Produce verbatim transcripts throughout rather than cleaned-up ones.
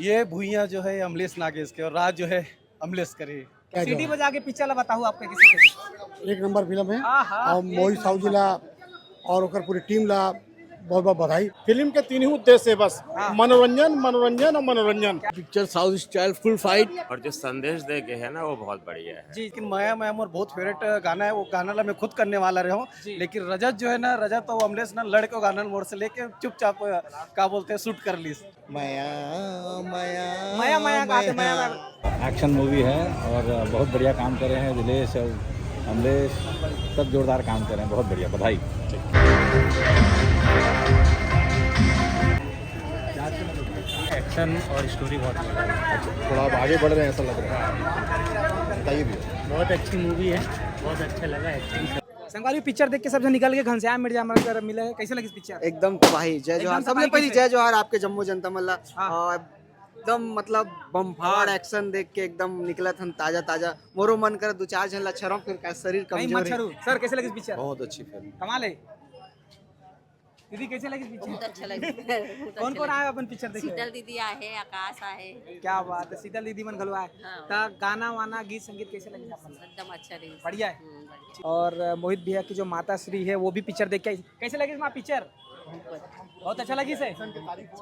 ये भुइयां जो है अमलेश नागेश के और राज जो है अमलेश करे। क्या सीटी जो बजा के पिक्चर ला बताओ, आपका कैसे लगी? एक नंबर फिल्म है। हाँ, हाँ, और एक मोहित नंबर। साहू जी ला और ओकर पूरी टीम ला बहुत बहुत बधाई। फिल्म के तीन ही उद्देश्य है बस, हाँ। मनोरंजन, मनोरंजन और मनोरंजन। पिक्चर साउथ स्टाइल, फुल फाइट। और जो संदेश दे के है ना, वो बहुत बढ़िया है। जी, लेकिन माया माया मोर बहुत फेवरेट गाना है, वो गाना ला मैं खुद करने वाला रहे हूँ। जी। लेकिन रजत जो है ना, रजत तो अमलेश ना लड़के गाना मोर से लेके चुपचाप, का बोलते हैं, शूट कर ली। मया मया मया मया कहा थे, मया मया। एक्शन मूवी है और बहुत बढ़िया काम कर रहे हैं दिलेश और अमलेश, सब जोरदार काम कर रहे हैं, बहुत बढ़िया, बधाई। एक्शन और स्टोरी बहुत बढ़िया है। थोड़ा आप आगे बढ़ रहे हैं ऐसा लग रहा है, बताइए भैया। बहुत अच्छी मूवी है, बहुत अच्छा लगा एक्टिंग। संगवारी, पिक्चर देख के सब जन निकल के घनश्याम मिर्जा हमारे घर मिले हैं। कैसे लगी पिक्चर? एकदम तबाही। जय एकदम जोहार। तबाही सबले पहली कैसे? जय जोहार आपके जम्मो जनता मन ला। हाँ। और एकदम मतलब बम्फाड़ एक्शन देख के एकदम निकलत हन ताजा ताजा। मोरो मन कर दू चार झन ला छरम, फिर का शरीर नहीं, कमजोर मत है। छरू। सर, कैसे लगी पिक्चर? बहुत अच्छी फिल्म। कमाल है। दीदी, कैसे लगी पिक्चर? बहुत अच्छा लगे। कौन कौन आए अपन पिक्चर देखे? शीतल दीदी आहे, आकाश आहे। क्या बात है, शीतल दीदी मन घलो आए। हाँ। त गाना वाना, गीत संगीत कैसे लगे अपन? एकदम अच्छा रही। बढ़िया है। हम्म, बढ़िया। और अ, मोहित भैया की जो माता श्री है, वो भी पिक्चर देख के आई। कैसे लगी माँ पिक्चर? बहुत अच्छा लगी से।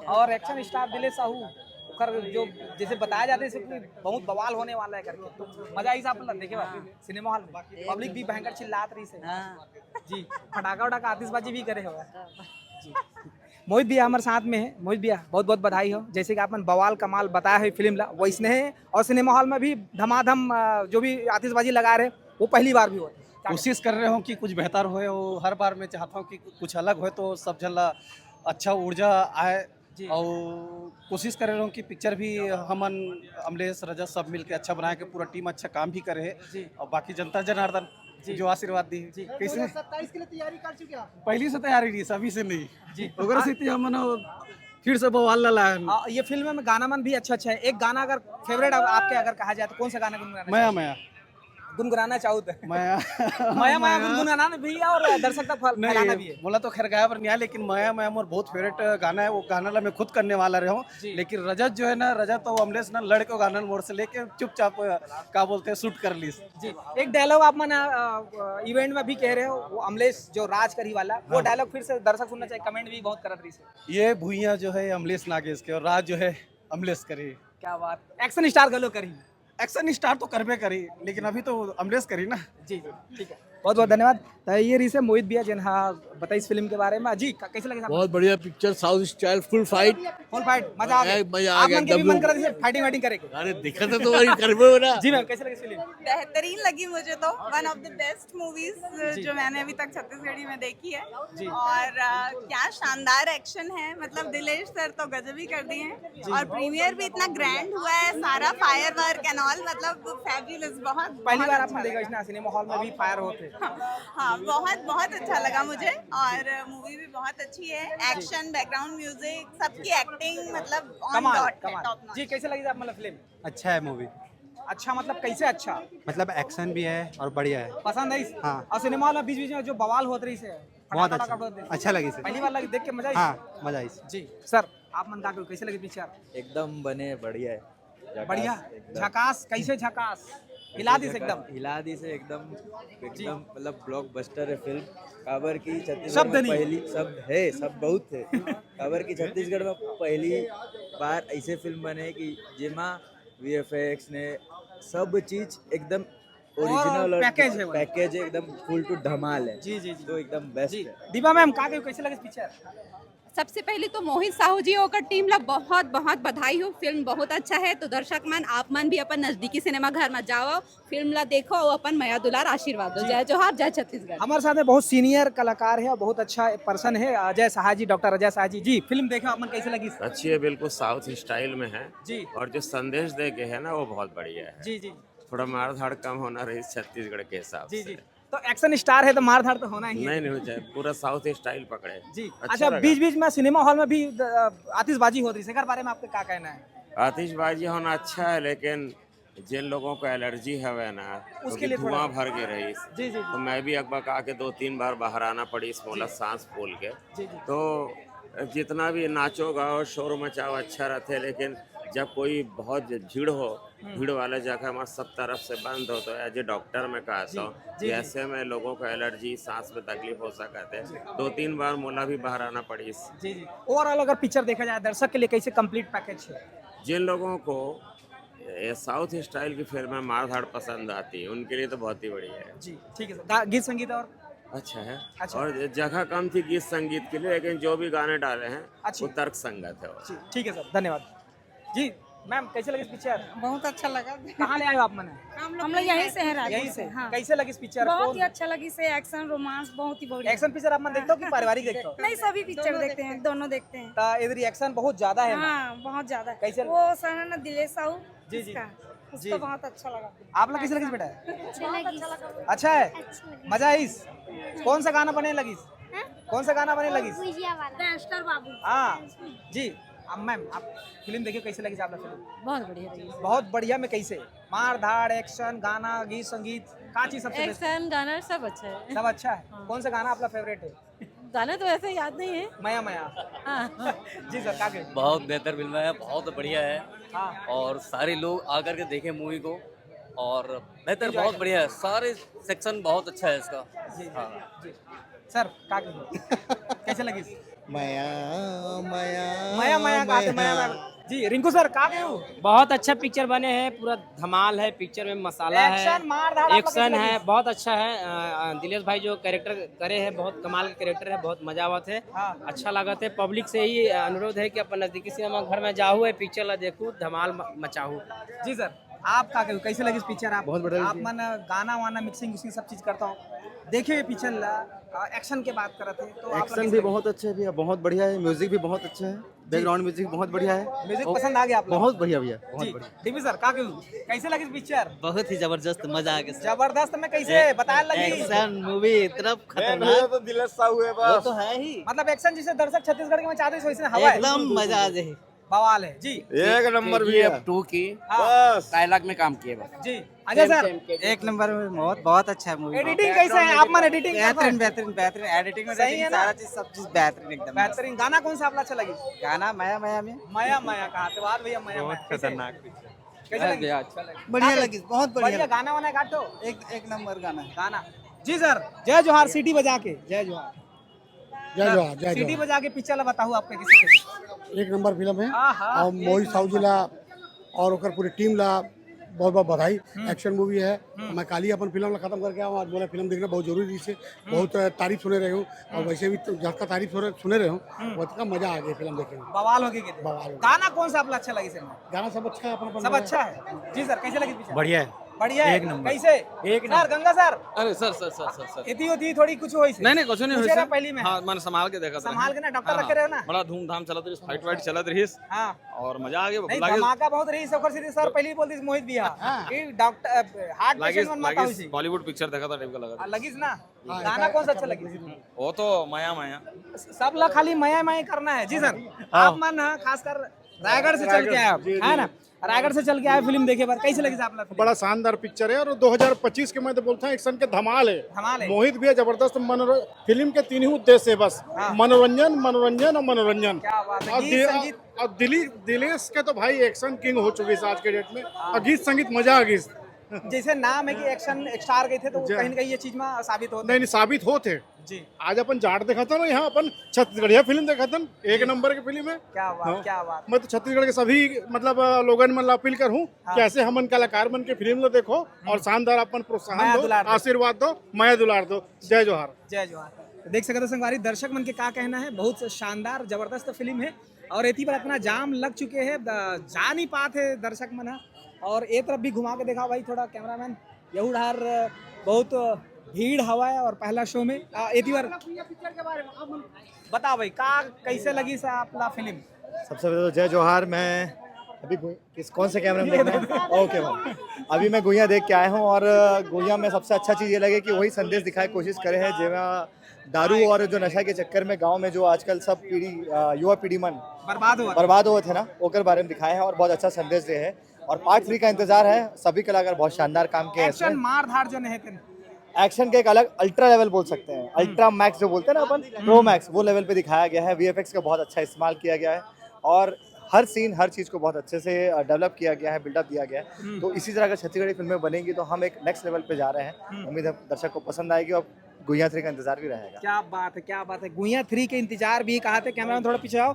और एक्शन स्टार दिलेश साहू, ओकर जो जैसे बताया जाते हैं, बहुत बवाल होने वाला है करके। तो मजा आई साहब, मतलब, देखे बा, सिनेमा हॉल में पब्लिक भी भयंकर चिल्लात रही से। हाँ। जी, फटाका उटाका आतिशबाजी भी करे हो। जी। मोहित भैया हमारे साथ में है। मोहित भैया, बहुत बहुत बधाई हो, जैसे कि आपने बवाल कमाल बताया है फिल्म ला, वैसने है। और सिनेमा हॉल में भी धमाधम, अ, जो भी आतिशबाजी लगा रहे, वो पहली बार भी हुआ। कोशिश कर रहे हो कि कुछ बेहतर होए, वो हर बार मैं चाहता हूँ कि कुछ अलग होए, तो सब झन ला अच्छा ऊर्जा आए। जी। और कोशिश कर रहे हो कि पिक्चर भी हमन, अमलेश, रजत सब मिलके अच्छा बनाए के, पूरा टीम अच्छा काम भी करे है। जी। और बाकी जनता जनार्दन जी। जो आशीर्वाद दी। जी। कैसे? सत्ताईस के लिए तैयारी कर चुके आप? पहली से तैयारी रही, अभी से नहीं। जी। ओकरा से हमन फिर से बवाल ला लायन। आ, ये फिल्म में गाना मन भी अच्छा अच्छा है। एक गाना अगर फेवरेट आपके अगर कहा जाए तो कौन सा गाना गुनगुनाना मया चाहेंगे? मया। गुनगुनाना चाहूँ तो। मया मया मया गुनगुनाना भी है और दर्शक तक फैल- फैलाना भी नहीं, है। बोला तो खैर गायब नहीं आया, लेकिन मया मया मोर बहुत फेवरेट गाना है, वो गाना ला मैं खुद करने वाला रहे हूँ। जी। लेकिन रजत जो है ना, रजत तो अमलेश ना लड़के गाना मोर से लेके चुपचाप, का बोलते हैं, शूट कर ली। जी, एक डायलॉग आप मन इवेंट में भी कह रहे हो, वो अमलेश जो राज करी वाला, वो हाँ। डायलॉग फिर से दर्शक सुनना चाहिए, कमेंट भी बहुत करत रही से। ये भुइयां जो है अमलेश नागेश के और राज जो है अमलेश करे। क्या बात, एक्शन स्टार गलो करी। एक्शन स्टार तो करबे करी, लेकिन अभी तो अमलेश करी ना। जी जी, ठीक है, बहुत बहुत धन्यवाद। तो ये रही से मोहित भैया जिन हाँ बताई इस फिल्म के बारे में। जी, क- कैसे लगे साहब? बहुत बढ़िया पिक्चर, साउथ स्टाइल, फुल फाइट। फुल फाइट, मजा आ गया। ए, मजा आ आप गया, मन के भी एकदम मन करा जैसे फाइटिंग वाइटिंग करेंगे। अरे देखा था तुम्हारी करबे हो ना। जी मैम, कैसे लगी फिल्म? बेहतरीन लगी मुझे तो, वन ऑफ द बेस्ट मूवीज जी। जो मैंने अभी तक छत्तीसगढ़ी में देखी है। जी। और अ, क्या शानदार एक्शन है, मतलब दिलेश सर तो गजब ही कर दिए हैं। और प्रीमियर भी इतना ग्रैंड हुआ है, सारा फायर वर्क एंड ऑल, मतलब फैबुलस, बहुत पहली बहुत बार अच्छा आपने देखा लगा। इस सिनेमा हॉल में भी फायर होते हैं। हाँ, बहुत बहुत अच्छा लगा मुझे। और मूवी भी बहुत अच्छी है, एक्शन, बैकग्राउंड म्यूजिक, सबकी एक्टिंग मतलब ऑन कमाल, डॉट है, कमाल। Top notch. जी, कैसे लगी आप मतलब फिल्म? अच्छा है मूवी। अच्छा मतलब कैसे अच्छा? मतलब एक्शन भी है और बढ़िया है। पसंद है इस? हाँ। और सिनेमा हॉल में बीच बीच में जो बवाल होत रही से, बहुत फटाका अच्छा, वटाका होत रही। अच्छा लगी सर। पहली बार लगी, देख के मजा आई। हाँ, मजा आई। जी सर, आप मन का कहो, कैसे लगी पिक्चर? एकदम बने, बढ़िया है। झकास, बढ़िया। एकदम। झकास, कैसे झकास? हिला दिस झकास, एकदम। हिला दिस एकदम, एकदम मतलब ब्लॉकबस्टर है फिल्म। काबर की छत्तीसगढ़ शब्द में नहीं। पहली शब्द है, सब बहुत है। काबर की छत्तीसगढ़ में पहली बार ऐसे फिल्म बने कि जेमा वीएफएक्स ने सब चीज एकदम ओरिजिनल और पैकेज है वो। पैकेज है, एकदम फुल टू धमाल है। जी, जी, जी। तो एकदम बेस्ट जी। है। दीपा मैम, का कहो, कैसे लगे पिक्चर? सबसे पहले तो मोहित साहू जी ओकर टीम ला बहुत बहुत बधाई हो। फिल्म बहुत अच्छा है, तो दर्शक मन, आप मन भी अपन नजदीकी सिनेमा घर में जाओ, फिल्म ला देखो और अपन मया दुलार आशीर्वाद दो। जय जोहार, जय छत्तीसगढ़। हमारे साथ में बहुत सीनियर कलाकार है और बहुत अच्छा पर्सन है अजय सहाय जी, डॉक्टर अजय सहाय जी। जी, फिल्म देखे, आप मन कैसे लगी? अच्छी है, बिल्कुल साउथ स्टाइल में है। जी। और जो संदेश दे के है ना, वो बहुत बढ़िया है। जी जी। थोड़ा मारधाड़ कम होना रही छत्तीसगढ़ के हिसाब जी से। जी। तो एक्शन स्टार है तो मारधाड़ तो होना ही है। नहीं नहीं, हो जाए, पूरा साउथ स्टाइल पकड़े। जी। अच्छा अच्छा, लगा। बीच बीच में सिनेमा हॉल में भी अ, आतिशबाजी होत रही है, एकर बारे में आपके का कहना है? आतिशबाजी होना अच्छा है, लेकिन जिन लोगों को एलर्जी हवे ना, उसके क्योंकि लिए थोड़ा धुआं भर के रही, जी, जी, जी। तो मैं भी एक बार आके दो तीन बार बाहर आना पड़ी इस मोला जी। सांस फूल के। जी, जी। तो जितना भी नाचो गाओ, शोर मचाओ, अच्छा रहते, लेकिन जब कोई बहुत ज-, भीड़ हो, हम्म। भीड़ वाला जगह हमारे सब तरफ से बंद हो, तो एज ए डॉक्टर मैं कहता हूँ कि ऐसे में लोगों को एलर्जी, सांस में तकलीफ हो सकता है। दो तीन बार मोला भी बाहर आना पड़ी। जी जी। ओवरऑल अगर पिक्चर देखा जाए, दर्शक के लिए कैसे कंप्लीट पैकेज है? जिन लोगों को ये साउथ स्टाइल की फिल्में मारधाड़ पसंद आती है, उनके लिए तो बहुत ही बढ़िया है। जी ठीक है सर। गा- गीत संगीत और अच्छा है। अच्छा। और जगह कम थी गीत संगीत के लिए, लेकिन जो भी गाने डाले हैं, अच्छी। वो तर्क संगत है वो। जी ठीक है सर, धन्यवाद। जी मैम, कैसे लगिस पिक्चर? बहुत अच्छा लगा। कहाँ ले आए हो आप मन? हम लोग यहीं से हैं, रायपुर यहीं से। हाँ। कैसे लगिस पिक्चर? बहुत ही अच्छा लगिस, एक्शन रोमांस बहुत ही बढ़िया। एक्शन पिक्चर आप मन देखते हो कि पारिवारिक देखते हो? नहीं, सभी पिक्चर देखते हैं, दोनों देखते हैं। तो इधर एक्शन बहुत ज्यादा है ना? हाँ, बहुत ज्यादा। कैसे? वो सर है ना, दिलेश साहू, जी जी। उसका बहुत अच्छा लगा। आप लोग कैसे लगिस बेटा? अच्छा लगिस। अच्छा है। अच्छा लगिस। मजा आइस। कौन सा गाना बने लगिस? हाँ? कौन सा गाना बने लगिस? गुजिया वाला। गैंगस्टर बाबू। हाँ जी। अब मैम, आप फिल्म देखिए, कैसे लगिस आपला फिल्म? बहुत बढ़िया लगिस। बहुत बढ़िया में कैसे? मार धाड़, एक्शन, गाना, गीत संगीत, का चीज सबसे बेस्ट? एक्शन, गाना सब अच्छा है। सब अच्छा है। हाँ। कौन सा गाना आपला फेवरेट है? गाना तो वैसे याद नहीं है। मया मया। हाँ। जी सर, का कहें? बहुत बेहतर फिल्म है, बहुत बढ़िया है। हाँ। और सारे लोग आकर के देखें मूवी को। और बेहतर, बहुत बढ़िया है, सारे सेक्शन बहुत अच्छा है इसका। जी जी। हाँ। जी सर, का कहें? कैसे लगिस? मया मया मया मया का आते, मया मया। जी रिंकू सर, का कहें? बहुत अच्छा पिक्चर बने हैं, पूरा धमाल है पिक्चर में, मसाला है, एक्शन, मार धाड़, आप लोग एक्शन कैसे है, लगिस? बहुत अच्छा है। अ, अ, दिलेश भाई जो कैरेक्टर करे हैं, बहुत कमाल के कैरेक्टर है, बहुत मजा आवत है। हाँ। अच्छा लागत है। पब्लिक से ही अनुरोध है कि अपन नजदीकी सिनेमा घर में जाहू, है पिक्चर ला देखू, धमाल म-, मचाहू। जी सर, आप का कहें, कैसे लगिस पिक्चर? आप, बहुत बढ़िया आप लगिस। मन गाना वाना मिक्सिंग विक्सिंग सब चीज करता हूँ, देखे हुए पिक्चर ला, अ, एक्शन के बात करत है तो आप एक्शन भी कैसे लगिस? बहुत अच्छा है भैया, बहुत बढ़िया है, म्यूजिक भी बहुत अच्छा है, बैकग्राउंड म्यूजिक बहुत बढ़िया है। म्यूजिक और पसंद आ गया आप लोग? बहुत बढ़िया भैया, बहुत जी। बढ़िया। डीपी सर, का कहें, कैसे लगिस पिक्चर? बहुत ही जबरदस्त, मजा आ गया सर। जबरदस्त में कैसे? ए-, बताए लगी? एक्शन मूवी इतना खतरनाक। तो दिलेश साहू है वो बस। तो है ही। मतलब एक्शन जिसे दर्शक छत्तीसगढ़ के में चाहते हैं, वैसे हवा है। एकदम मजा आ जाए। बवाल है जी। एक नंबर भी है। केजीएफ टू की हाँ। बस। डायलॉग में काम किए बस। जी। अजय सर। एक नंबर में, बहुत, बहुत अच्छा है मूवी। एडिटिंग कैसे है? आप मन एडिटिंग बेहतरीन, बेहतरीन, बेहतरीन। एडिटिंग में सही है ना? सारा चीज, सब चीज बेहतरीन एकदम। बेहतरीन। गाना कौन सा आपला अच्छा लगी? गाना मया मया में। मया मया का आते बाद भैया, मया मया। बहुत खतरनाक पिक्चर। कैसे लगी? अच्छा लगी। बढ़िया लगी, बहुत बढ़िया बढ़िया लगी। गाना वाना काटो। एक, एक नंबर गाना है। गाना। जी सर, जय जोहार, सीटी बजा के, जय जोहार। जय जोहार, जय सीटी जोहार। बजा के पिक्चर ला बताओ आपका कैसे लगी? एक नंबर फिल्म है। हाँ, हाँ, और एक मोहित नंबर। साहू जी ला और ओकर पूरी टीम ला बहुत बहुत बधाई। हम्म। एक्शन मूवी है। हम्म। मैं काली अपन फिल्म ला खत्म करके आऊँ, आज मोला फिल्म देखना बहुत जरूरी से। हम्म। बहुत तारीफ सुने रहे हूँ और हम्म। वैसे भी तो जब का तारीफ सुने, सुने रहे हूँ, हम्म। बहुत का मजा आ गया फिल्म देखने में। बवाल हो गया कि बवाल हो गया। गाना कौन सा आपला अच्छा लगे सर? गाना सब अच्छा है, अपन, अपन सब लगा। अच्छा है। जी सर, कैसे लगी पिक्चर? बढ़िया है। बढ़िया है। एक नंबर। कैसे? एक सर, नंबर। गंगा सर। अरे sir, sir, sir, sir, sir. इतनी होती थोड़ी कुछ होई से? नहीं, नहीं, कुछ नहीं होई पूछे से। ना पहली में। हाँ, मैंने संभाल के देखा था। संभाल के ना, डॉक्टर हाँ, रखे रहे ना। बड़ा धूमधाम चलत रही, फाइट वाइट चलत रही। हाँ। और मजा आ गया, नहीं, लागे धमाका बहुत रही, ओकर सीधे सर पहले ही बोल दी मोहित भैया हाँ। कि डॉक्टर, अ, हार्ट लागे, पेशेंट मन लागे बताओ इसे। बॉलीवुड पिक्चर देखा था टाइप का लगा था। हाँ, लगिस ना? हाँ, गाना कौन सा अच्छा लगिस? वो तो मया मया। सब ला खाली मया मया करना है। जी सर, हाँ। आप मन, हाँ, खासकर रायगढ़ से चल के आए आप, जी, है जी। ना? रायगढ़ से चल के आए फिल्म देखे बर, कैसे लगिस आपला फिल्म? बड़ा शानदार पिक्चर है और दो हज़ार पच्चीस के मैं तो बोलता हूँ एक्शन के धमाल है। धमाल है। मोहित भैया जबरदस्त मनोर-, फिल्म के तीन ही उद्देश्य है बस, हाँ। मनोरंजन, मनोरंजन और मनोरंजन। क्या बात है। और गीत दि-, संगीत? और दिली-, दिलेश के तो भाई एक्शन किंग हो चुके हैं आज के डेट में। हाँ। और गीत संगीत मजा आ गई। जैसे नाम है कि एक्शन स्टार गए थे, तो वो जी। कहीं ना कहीं ये चीज में साबित होते नहीं, हैं। नहीं, साबित होते हैं। जी। आज अपन जाट देखा था ना, यहाँ अपन छत्तीसगढ़िया फिल्म देखा था, एक जी। नंबर की फिल्म है। क्या बात, हाँ। क्या बात। मैं तो छत्तीसगढ़ के सभी, मतलब, अ, लोगन मन ला अपील करूँ हाँ। कि ऐसे हमन कलाकार मन के फिल्म ला देखो हम्म। और शानदार अपन प्रोत्साहन मया दो, दुलार दो। आशीर्वाद दो, मया दुलार दो। जय जोहार। जय जोहार। तो देख सकते हो संगवारी, दर्शक मन के का कहना है, बहुत शानदार, जबरदस्त फिल्म है और एती बार इतना जाम लग चुके है, द-, जा नहीं पात है दर्शक मन ह। और ए तरफ भी घुमा के देखा भाई थोड़ा कैमरामैन, यहू डहार बहुत भीड़ हवा है और पहला शो में, आ, एती बार बता भाई, का कैसे लगी से आपला फिल्म? सबसे पहले तो जय जोहार। मैं अभी गु-, किस, कौन से कैमरा में देखना है? ओके भाई, अभी मैं गुइया देख के आया हूँ और गुइया में सबसे अच्छा चीज़ ये लगे कि वही संदेश दिखाए कोशिश करे हैं, जेमा दारू और जो नशा के चक्कर में गांव में जो आजकल सब पीढ़ी, अ, युवा पीढ़ी मन बर्बाद हुआ। बर्बाद हुए थे ना, ओकर बारे में दिखाए हैं और बहुत अच्छा संदेश दे है। और पार्ट थ्री का इंतजार है। सभी कलाकार बहुत शानदार काम किए हैं एक्शन इसमें। मार धाड़ जो नहीं थे। एक्शन के एक अलग अल्ट्रा लेवल बोल सकते हैं, हम्म। अल्ट्रा मैक्स जो बोलते हैं ना अपन, हम्म। प्रो मैक्स, वो लेवल पे दिखाया गया है। वीएफएक्स का बहुत अच्छा इस्तेमाल किया गया है और हर सीन, हर चीज़ को बहुत अच्छे से डेवलप किया गया है, बिल्डअप दिया गया है। हम्म। तो इसी तरह अगर छत्तीसगढ़ी फिल्में बनेंगी तो हम एक नेक्स्ट लेवल पे जा रहे हैं। हम्म। उम्मीद है दर्शक को पसंद आएगी और गुइया थ्री का इंतजार भी रहेगा। क्या बात है, क्या बात है। गुइया थ्री के इंतजार भी कहा थे। कैमरा थोड़ा पीछे आओ।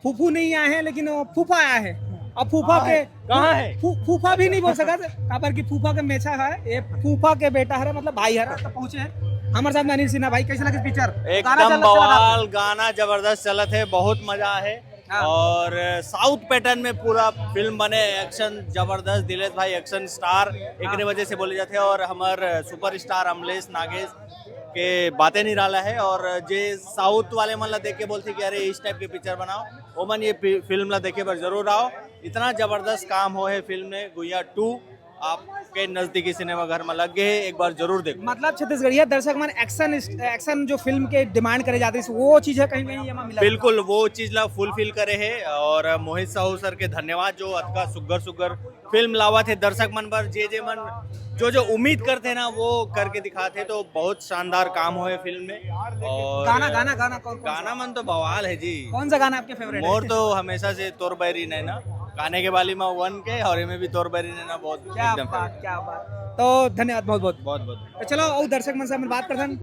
फूफू नहीं आए हैं, लेकिन वो फूफा आया है। अब फूफा के कहाँ है? फू- फूफा भी नहीं बोल सका, काबर कि फूफा के मेछा है, ये फूफा के बेटा हरा, मतलब भाई हरा, तो पहुंचे हैं हमारे साथ में अनिल सिन्हा भाई। कैसे लगे पिक्चर? एकदम बवाल गाना, जबरदस्त चलत है, बहुत मजा है। हाँ। और साउथ पैटर्न में पूरा फिल्म बने, एक्शन जबरदस्त, दिलेश भाई एक्शन स्टार एकरे वजह से बोले जाते हैं, और हमर सुपरस्टार अमलेश नागेश के बातें निराला है। और जे साउथ वाले मन ला देख के बोलते कि अरे इस टाइप के पिक्चर बनाओ, ओमन ये फि- फिल्म ला देखे बर जरूर आओ। इतना जबरदस्त काम हो है फिल्म में गुइया टू, आपके नजदीकी सिनेमा घर में लग गए है, एक बार जरूर देखो। मतलब छत्तीसगढ़िया दर्शक मन एक्शन, एक्शन जो फिल्म के डिमांड करे जाते हैं, वो चीज है कहीं कहीं ये में मिला। बिल्कुल वो चीज ला फुलफिल करे है। और मोहित साहू सर के धन्यवाद जो अतका सुग्घर सुग्घर फिल्म लावत है दर्शक मन बर, जे जे मन जो जो उम्मीद करते हैं ना वो करके दिखाते हैं। तो बहुत शानदार काम होए फिल्म में। और गाना गाना गाना कौन कौन सा? गाना मन तो बवाल है जी। कौन सा गाना आपके फेवरेट है? मोर तो हमेशा से तोर बैरी नैना, काने के बाली में वन के, और एमे भी तोर बैरी नैना बहुत क्या एकदम बात, क्या बात। तो धन्यवाद बहुत बहुत। बहुत बहुत तो चलो, और दर्शक मन से हम बात करथन।